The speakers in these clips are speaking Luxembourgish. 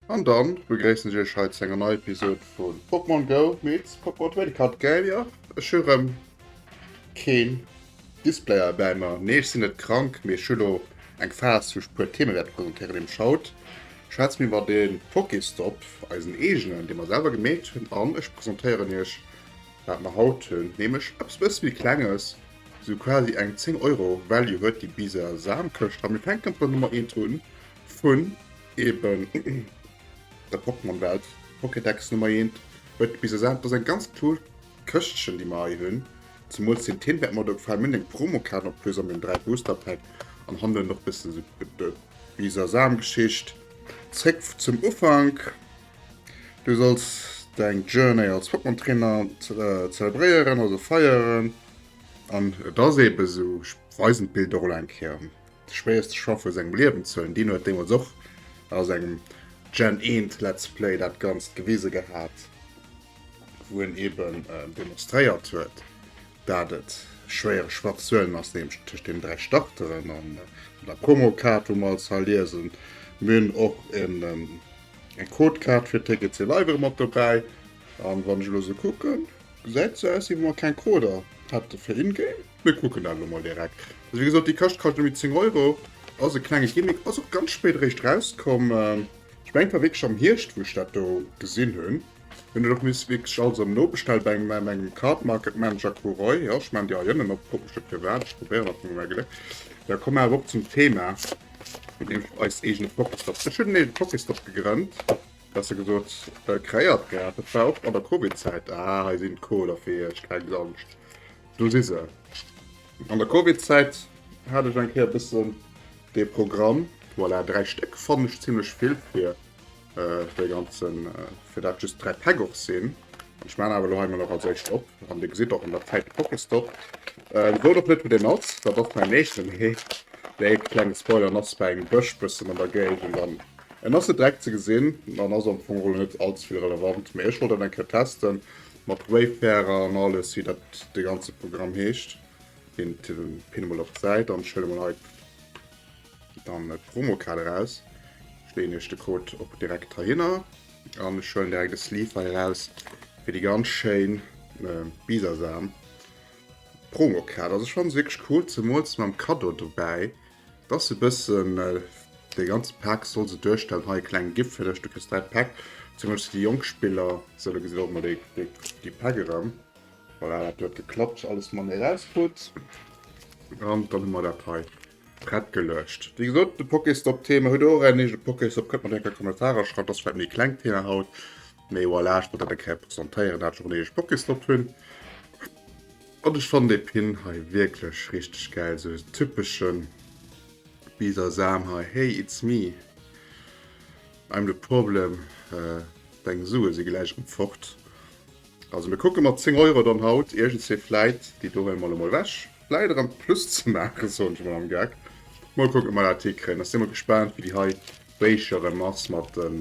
An dann begréissen ech iech hei zu enger neier Episode vu Pokémon Go meets Pokémon Trading Card Game. Jo, ech hu rëm keen Display hei bäi mer. Nee, ech sinn net krank, mee ech hu lo eng Phas, wou ech e puer Theme wäert presentéieren. Nämlech haut schwätze mir iwwer de Pokéstop, eisen eegenen, dee mer selwer gemeet hunn. An ech presentéieren iech, wat mer haut hunn, nämlech eppes bësse méi Klenges, sou quasi eng 10 Euro Value huet déi Bisasam-Këscht. A mir fänke mat der Nummer 1 un vun Eben der Pokémon Welt Pokédex Nummer 1 huet bis elo dat ass eng ganz cool Këschtchen déi mer hei hunn. Zemools den Theme wäert mer do gefalen. Mir hunn eng Promokaart en plus an den 3 Booster Pack an hannen och bëssen esou d'Bisasam Geschicht. Zréck zum Ufank, Du solls deng Journey als Pokémon Trainer zelebréieren, also feieren an et ass eben esou, ech weisen d'Bild och elo eng Kéier. De schwéierste Choix vu sengem Liewen ze huelen. Deen huet deemools och a sengem Gen 1 Let's Play dat Ganzt gewise gehat, wou en eben demonstréiert huet, dat et schwéiere Choix ze huelen ass, nämlech tëscht deenen 3 Starteren an der Promokaart, wou mer alles hei liesen. Mir hunn och eng Codekaart fir TGC Live erëm mat dobäi. An wann ech elo sou kucken, gesäit sou aus, wéi wa mer keng Coder hätte fir in-game. Mir kucken dat elo mol direkt. Also wéi gesot, déi Këscht kascht ëm déi 10 Euro, ass e klenge Gimmick, ass och ganz spéit eréischt rauskomm. Ech mengen et war wierklech am Hierscht wou ech dat do gesinn hunn. Hunn et och miss wierklech alles erëm nobestellen bei engem mengem Card Market Manager Kuroi. Jo, ech maachen déi hei ënnen op, frot mech net firwat, ech probéieren dat mol mäi Gléck. Jo, komme mer awer och zum Thema, nämlech eis eegene Pokéstop. Ech hunn en eegene Pokéstop gegrënnt, besser gesot kreéiert gehat. Dat war och an der Covid-Zäit. Ah, hei sinn d'Coder fir iech, keng Angscht. Do si se. An der Covid-Zäit hat ech eng Kéier e bëssen dee Programm. Voilà, 3 Stéck fannen ech zimmlech vill fir dee ganzen, fir dat just 3 Päck och sinn. Ech maachen awer elo hei mol nach als éischt op an Dir gesitt och an der Zäit de Pokéstop. Sot och net wou deen ass, dat ass mäin éischten, hee dee klenge Spoiler, en ass bei engem Bësch bëssen an der Géigend an en ass net direkt ze gesinn an ass am Fong och elo net allze vill relevant, mee ech wollt dat eng Kéier testen. Mat Wayfarer an alles, wéi dat de ganze Programm heescht. Den pinne mol op d'Säit an ech huele mol hei dann d'Promokaart eraus. Ech leeën iech de Code och direkt heihinner an ech huelen direkt e Sleeve hei eraus fir déi ganz schéin Bisasam Promokaart. Also ech fannen se wierklech cool, zemools mam Kaddo dobäi. Et ass e bëssen, dee ganze Pak soll se duerstellen. Hei e klenge Gift fir dech, du kriss 3 Päck, zemools fir déi jonk Spiller. Sou, do gesitt der och mol déi Päck erëm. Voilà, dat huet geklappt, alles matenee erauskrut. An dann hu mer dat hei prett geluecht. Wéi gesot, de Pokéstop-Thema, hutt der och ären eegene Pokéstop, kënnt mer direkt an d'Kommentarer schreiwen. Dat ass vläicht méi e klengt Thema haut, mee voilà, ech wollt dat eng Kéier presentéieren, dat ech och en eegene Pokéstop hunn. An ech fannen dee Pin hei wierklech richteg gäil, sou typeschen Bisasam hei, hey it's me, I'm the problem, deng Sue si gläich erëm fort. Also mir kucke mat 10 Euro dann haut iergendswéi vläit déi do huele mer elo mol ewech, vläit erëm Plus ze maachen, soen ech mol am Geck. Mol kucken ob mer dat hikréien, ech si mol gespaant wéi déi hei Béicher erëm ass mat den.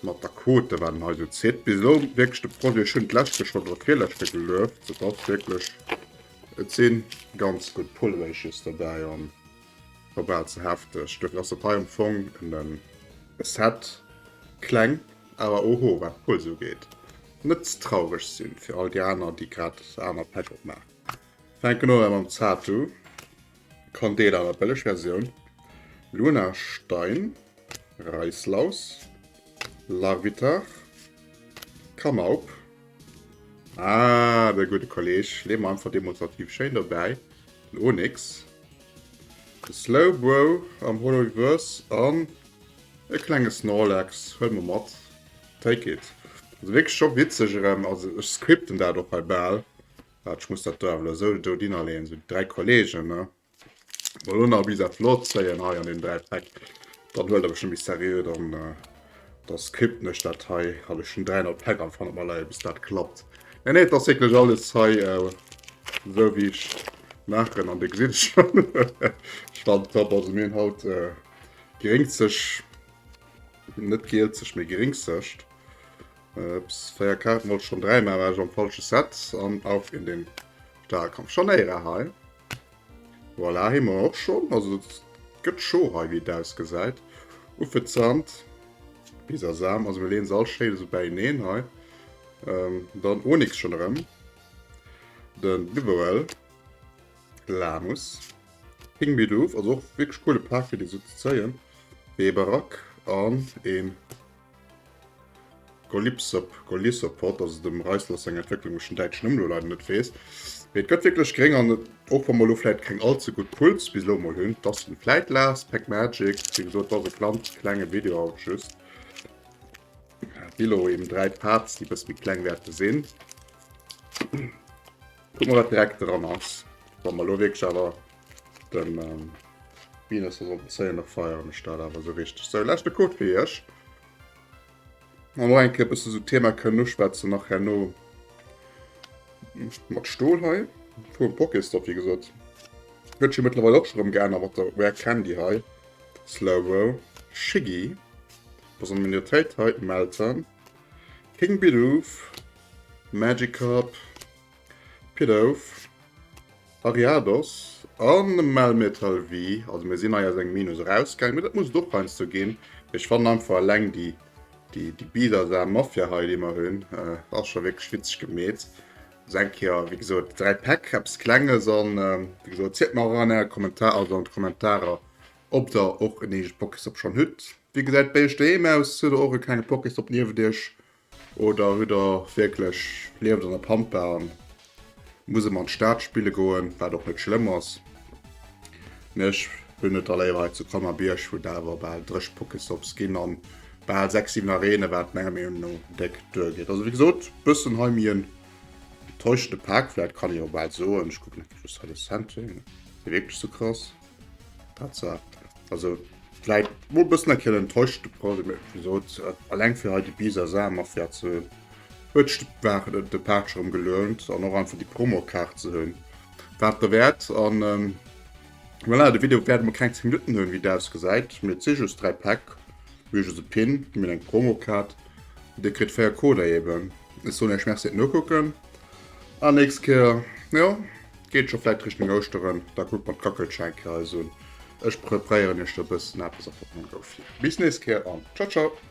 Mat der Quote wat en hei sou zitt. Bis elo wierklech de Projet, ech hunn d'lescht Joer schonn oder d'virlescht Joer gelueft, et ass wierklech, et si ganz gutt Pull Ratios derbäi an war bal ze hefteg. Duerfir ass dat hei am Fong en Set, kleng awer oho wat d'Pulls ugeet. Net ze traureg sinn fir all déi aner déi grad aner Päck opmaachen. Fänken un mam Zatu Candela an der bëlleg Versioun, Luna Stein. Reislaus, Larvitar, Kamaup. Ah, de gudde Kolleg. Leeë mer einfach demonstrativ schéin dobäi. Den Onix. De Slowbro am Holo Reverse an e klenge Snorlax huele mer mat. Take it. Also wierklech scho witzeg erëm. Also ech scripten dat och hei bal. Waart, ech muss dat do awer elo esou dohinner leeën. Esou déi 3 Kollegen, ne? Mol elo nach bis flott zéien hei an den 3 Päck. Dann huelt der bestimmt méi seriö, dann äh, da skripten ech dat hei. Hab ech schon 300 Päck am Fand mal leier bis dat klappt. Nee, nee, das wirklich alles hei äh, so wie ich maachen an de gesitt schon. Stand top, also mir hunn haut äh, geringzeg net gielzeg, mee geringzegt. Ups, 4 Kaarten wollt schon 3 maachen, war ech am falsche Set an auf in den Stahlkampf. Scharnéiere hei. Voilà, hi mer och schon. Also et gëtt scho hei wéi et ausgesäit. Ufezant, Bisasam, also mir leeën se all schéin esou beieneen hei. Ähm, dann Onix schon erëm. Den Bibarel, Lamus, King Bidoof, also och wierklech coole Pak fir déi esou ze zéien. Bebarak an een Golipsop, Golisopod, also dem Reisler seng Entwécklung, wou ech den däitschen Numm elo leider net weess. Mee et gëtt wierklech gréng an och wa mer elo vläit keng all ze gutt Pulls bis elo emol hunn, dass en vläit last Pack Magic, wéi gesot, et ass e ganz klenge Video haut just. Déi elo eben 3 Parts, déi e bësse méi kleng wäerte sinn. Kucke mer wat direkt dran ass. Wa mer elo wierklech awer den ähm, Minus da sollten zéien, da feieren ech dat awer esou richteg. Sou, leschte Code fir iech. An och eng Kéier e bësse sou Thema kënnen uschwätzen nach herno mat Stol hei. Vum Pokéstop, wéi gesot. Huet scho mëttlerweil och scho rëm geännert mat der Rare Candy hei. Slowbro, Shiggy, was an Minoritéit hei, Meltan, King Bidoof, Magikarp, Pidoof, Ariados an Melmetal V. Also mir sinn hei aus engem Minus erausgaangen, mee dat muss et och heiansdo ginn. Ech fannen einfach eleng déi déi déi Bisasam Mafia hei déi mer hunn, ass scho wierklech witzeg gemeet. Also eng Kéier wéi gesot 3 Päck, eppes Klenges an wéi gesot zielt mer och an äre Kommentar, also an d'Kommentarer ob der och en eegent Pokéstop schonn hutt. Wéi gesäit bei iech doheem aus? Hutt der och e klenge Pokéstop nieft iech? Oder hutt der wierklech, lieft an der Pampa an muss ëmmer an d'Stad spille goen, wat och net schlëmm ass. Mee ech hunn et da léiwer hei zu Colmar-Bierg, wou et awer bal 30 Pokéstops ginn an bal 6, 7 Arenen, wat menger Meenung no déck duergeet. Also wéi gesot, bëssen hei méi en enttäuschende Pak vläit, kann ee jo bal soen. Ech kucken eng Kéier just hei de Centering, ass dee wierklech sou krass? Tatsaach. Also vläit mol bëssen eng Kéier enttäuscht de Projet, mee wéi gesot, alleng fir hei déi Bisa-Sa-Mafia ze hunn, huet sech de Par de Patch erëm gelount an och einfach déi Promokaart ze hunn, war et derwäert. An voilà, de Video wäert emol keng 10 Minutten hunn, wéi et ausgesäit, mee et si just 3 Päck, mir hu just e Pin, mir hunn eng Promokaart, Dir kritt 4 Coder eben. Ech soen Iech Merci fir d'Nokucken an nächst Kéier, jo. Geet scho vläit Richtung Ouschteren, da kuckt mer d'Kackelcher eng Kéier eis un. Ech preparéieren iech do e bëssen eppes a Pokémon Go vir. Bis nächst Kéier an ciao ciao!